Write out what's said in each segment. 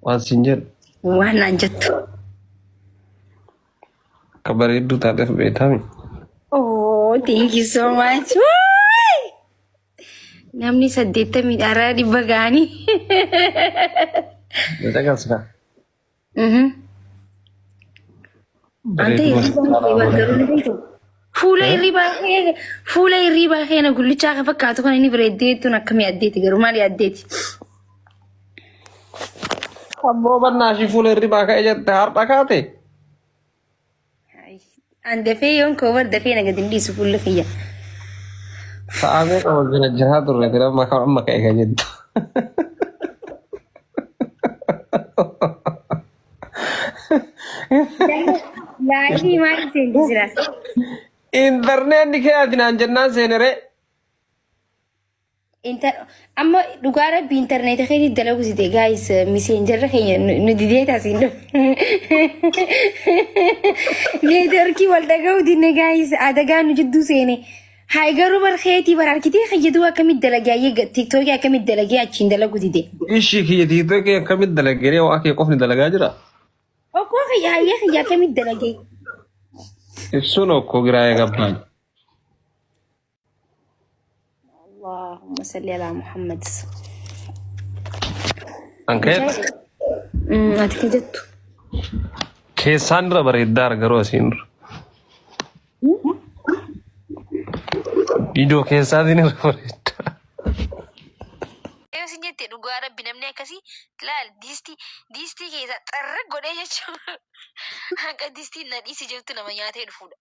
Waan siin jedhu. Waan naan jettu. Akka bareedduu taateef beektaami. Oh, thank you so much. Woo! Namni 80 dhaaraa 100 ga'anii. Caqasna. Ante Bareeduma hirribaan kee caalaa bar garuu ni beektu. Fuula hirribaa kee fuula hirribaa kee na gullichaa kan fakkaatu kana inni bareeddee tun akkamii addeeti garuu maali addeeti. Ammoo bannaa ishii fuula hirribaa ka'e jette har'a kaate. An dafee yoon koo bar dafee na gadi hin dhiisu fuulli kiyya. Sa'aa meeqa wal jala jiraa turre tira amma amma ka'e kan jettu. Laayivii maal seenti jira? Intarneetni kee ati naan jennaan seeneree. Amma dhugaa rabbi intarneeta keetii dalagu site gaayis miseenjarra keenya nu didee taasiin dhufu. Neetworkii wal dhaga'uu dinne gaayis adagaa nu jidduu seene. Hayi garuu bar keetii bar harkitee fayyaduu akkamitti dalagee ayyee tiiktookii akkamitti dalagee achiin dalagu dide. Ishii kiyya tiiktookii akkamitti dalagee waa kee qofni dalagaa jira. Okkoo kiyya hayyee kiyya akkamitti dalagee. Ibsuun okkoo giraayee gabbaan. Allahumma salli ala Muhammad. An kee Ati ka jettu. keessaan irra bareeddaa garuu asiin dura. Viidiyoo keessaatiin irra bareeddaa. Yoo isin jette dhugaa rabbi namni akkasii laal distii distii keessa xarra godhee jechuun hanga distiin na dhiisi jettu nama nyaatee dhufuudha.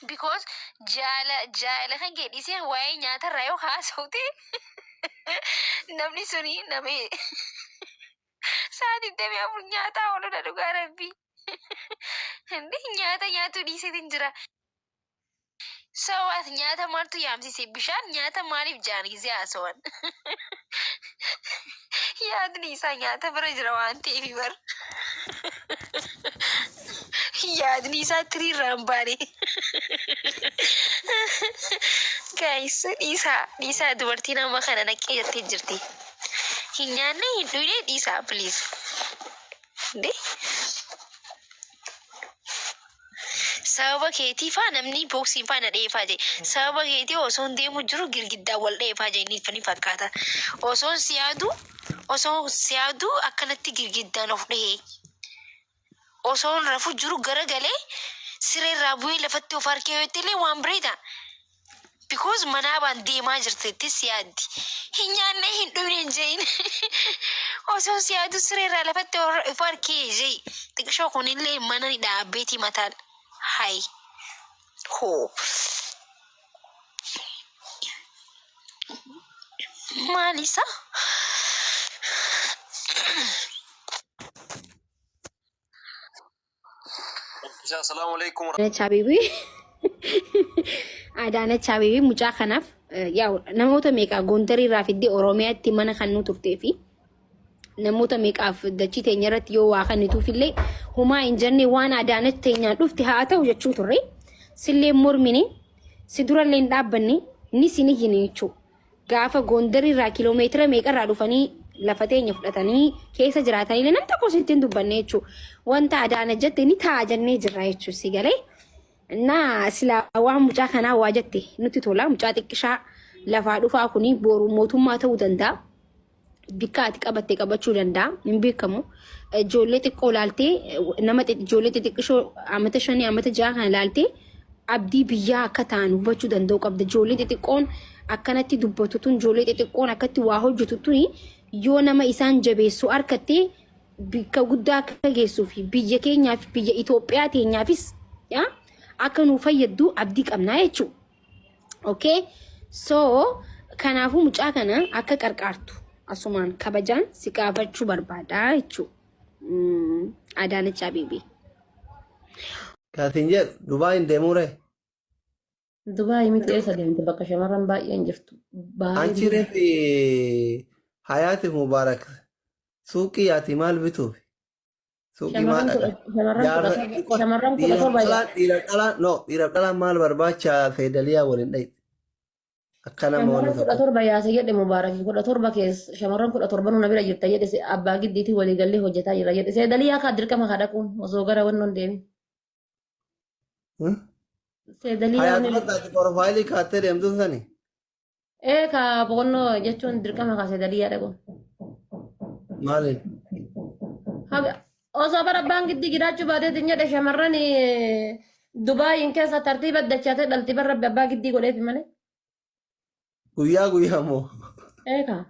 Because jaala jaala kan kee dhiisee waa'ee nyaatarraa yoo haasawte namni suni nama sa'a 24 nyaataa ooludha dhugaa rabbii. Inni nyaata nyaatuu dhiiseetiin jira. Sawaat nyaata maaltu yaamsise bishaan nyaata maaliif jaan gisee haasawan. Yaadni isaa nyaata bira jira waan ta'eef bar. Yaadni isaa tiriirraa hin baane. Guys dhiisaa dhiisaa dubartiin amma kana naqee jettee jirti. Hin nyaanne hin dhuyne dhiisaa please. Inde Sababa keetii faa namni booksiin faa na dheefaa jee. Sababa keetii osoon deemu jiru girgiddaan wal dheefaa jee ni ni fakkaata. Osoon si yaadu osoon si yaadu akkanatti girgiddaan of dhahee. Osoon rafu jiru garagalee siree irraa bu'ee lafatti of harkee yoo jettellee waan bireeta. Because manaabaan deemaa jirti jettee si yaaddi. Hin nyaanne hin dhuyne hin je'in. Osoo si yaadu siree irraa lafatti of harkee je'i. Xiqishoo kunillee mana ni dhaabbeetii mataan. Hay. Hoo. Maal isa? Assalamu alaikum. Adaanach Abeebee Adaanach Abeebee mucaa kanaaf yaa namoota meeqaa Gondarii irraa fiddee Oromiyaatti mana kan nu turtee fi namoota meeqaaf dachii teenya irratti yoo waa kennituuf illee homaa hin jenne waan Adaanach teenyaan dhufte haa ta'u jechuu turre sillee mormine si durallee hin dhaabbanne ni sin iyyine jechuudha. Gaafa Gondar irraa kiloomeetira meeqa irraa dhufanii lafa teenya fudhatanii keessa jiraatanii nam tokko sitti hin dubbanne jechuudha. Wanta Adaana jette ni ta'a jennee jirra jechuudha si galee. Naa silaa waan mucaa kanaa waa jette nutti tola. Mucaa xiqqishaa lafaa dhufaa kuni boru mootummaa ta'uu danda'a. Bikka ati qabatte qabachuu danda'a. Hin beekamu. Ijoollee xiqqoo laaltee nama ijoollee xixiqqishoo amata 5 amata 6 kana laaltee abdii biyyaa akka ta'an hubachuu danda'u qabda. Ijoollee xixiqqoon akkanatti dubbatu tun ijoollee xixiqqoon akkatti waa hojjetu tuni yoo nama isaan jabeessu harkatte bikka guddaa akka geessuu fi biyya keenyaaf biyya Itoophiyaa teenyaafis akka nu fayyaddu abdii qabnaa jechuudha. Okay? So, kanaafuu mucaa kana akka qarqaartu asumaan kabajaan si gaafachuu barbaada jechuudha. Adaanach Abeebee. Kaatiin jedhu Dubaay hin deemuu ree? Dubaay miti eessa deemte bakka shamarran baay'een jirtu. Baay'ee Anchi reefi Hayaati Mubaarak suuqii yaati maal bituuf? Suuqii maal Shamarran dhaqa? shamarran Jaarra 17 shamarran dhiiraaf 17 dhalaan dhiiraaf dhalaan no dhiiraaf dhalaan maal barbaacha feedaliyaa waliin dhayxe. Akka nama wanni Shamarran kudha tokko. torba yaase jedhe Mubaarak 17 keessa shamarran 17 nu na bira jirta jedhe abbaa giddiitiin waliigallee hojjetaa jira jedhe seedaliyaa kaa dirqama kaa dhaquun osoo gara wannoon deemin. Seedaliyaa Hayaat wanni bakka profaayilii kaattee deemtuun sani. ee kaa boqonnoo jechuun dirqama kaa seedaliyaa dhaquun. Maaliin? Osoo bara abbaan giddii jiraachuu baateetiin jedhe shamarran Dubaayin keessa tartiiba dachaatee dhalti bara rabbi abbaa giddii godheefi malee. Guyyaa guyyaa moo? Ee kaa.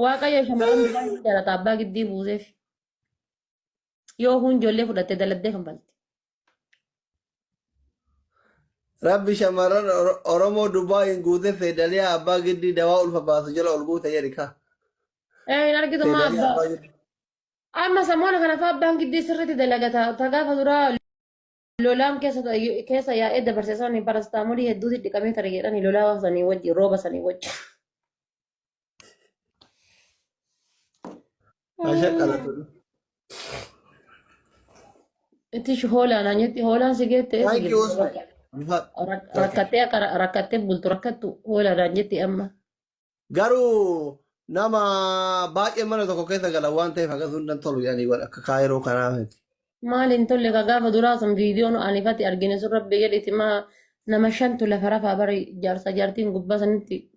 Waaqayyo shamarran Dubaayin ni jaalata abbaa giddii buuseef. Yoo huun ijoollee fudhatte daladdee kanfalti. Rabbi shamarran Oromoo Dubaayin guute feedaliyaa abbaa giddii dawaa ulfa baasu jala ol guute jedhi kaa. Ee hin argitu maa Feedaliyaa abbaa. abbaa giddii. Amma samoona kana fa'aa abbaan giddii sirriitti dalagata. Ta gaafa duraa lolaan keessa keessa yaa'ee dabarse sani parastaamolii hedduutti dhiqamee tare jedhani lolaa sanii wajji rooba sanii wajji. Ashaqqalatu. Itti hoolaan anyetti hoolaan si geette si Thank you geette. Usman. Rakkattee akka rakkattee bultu rakkattu hoolaan jetti amma. Garuu nama baay'ee mana tokko keessa galan waan ta'eef akkas hundan tolu jedhanii godha akka kaayiroo kanaa miti. Maal hin tolle ka gaafa duraa sun viidiyoon anifatti argine sun rabbi jedhiti maa nama shantu lafa rafaa bari jaarsa jaartiin gubbaa sanitti.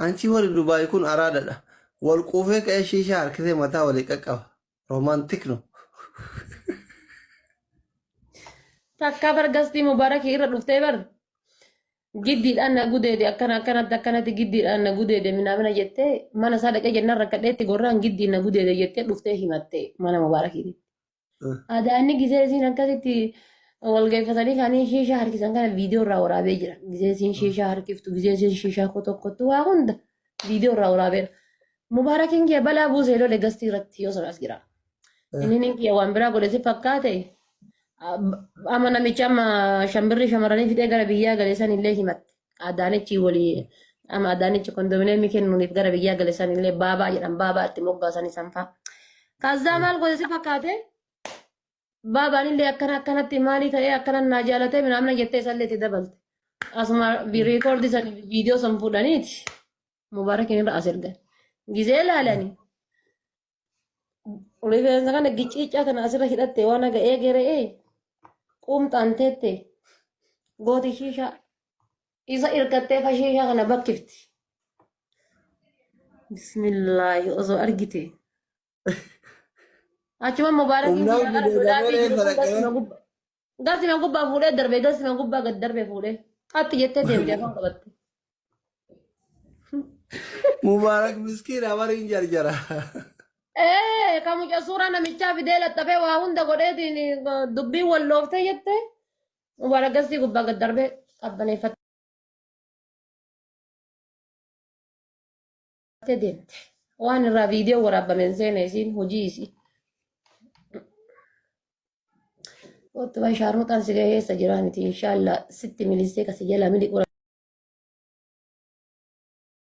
Anchi warri Dubaay kun araadadha. Wal quufee ka'ee shiishaa harkisee mataa walii qaqqaba. Romantic no. Takka bar gastii mubaarakii irra dhuftee bar giddiidhaan na gudeede akkana akkanatti akkanatti giddiidhaan na gudeede minaamina jettee mana isaa dhaqee jennaan rakkadheetti gorraan giddiin na gudeede jettee dhuftee himatte mana mubaarakiiti. Adaanni gisee isiin akkasitti wal geeffatanii kaanii shiishaa harkisan kana viidiyoo irraa waraabee jira. Gisee isiin shiishaa harkiftu, gisee isiin shiishaa kotokkottu waa hunda viidiyoo irraa waraabeera. Mubaarakiin kiyya balaa buusee lole gastii irratti yoo sana as jira. Inni kiyya waan biraa godhe si fakkaate amma namicha amma shambirri shamarranii fixee gara biyyaa gale san illee himatte. Adaanichi walii amma Adaanichi kondominiyeemii kennuuniif gara biyyaa gale san illee baabaa jedhan baabaa itti moggaasan isan fa'a. Kazzaa maal godhe si fakkaate baabaan illee akkana akkanatti maalii ta'ee akkana naa jaalatee minaamna jettee isallee itti dabalte. Asuma riikoordii san viidiyoo san fuudhaniiti mubaarakiin irra as ergan. Gizee laalani rifeensa kana gicciiccaa kana asirra hidhatte waan haga eegeree quumxaan teette gooti shiishaa isa irkattee fashiishaa kana bakkifti. Bismillaahi osoo argite. Achuma mubaarakiin Humnaan biyya gara gudeedamee lolaafii jiru reeffa kun dhaqee. gasuma gubbaa. Gasuma gubbaa fuudhee darbe gasuma gubbaa gad darbe fuudhee. Atti jettee deemte afaan qabatte. Mubaarak miskiina bariin jarjara. Ee kan mucaa suuraa namichaa fidee laxxafee waa hunda godheetiin dubbiin wal looftee jette Mubaarak gastii gubbaa gad darbee qabbaneeffattee deemte. Waan irraa viidiyoo waraabame hin seene isiin hojii isii. Otuma shaarmuxaan si gahee eessa jiraa miti inshaallah sitti milisee kasi jalaa miliqu.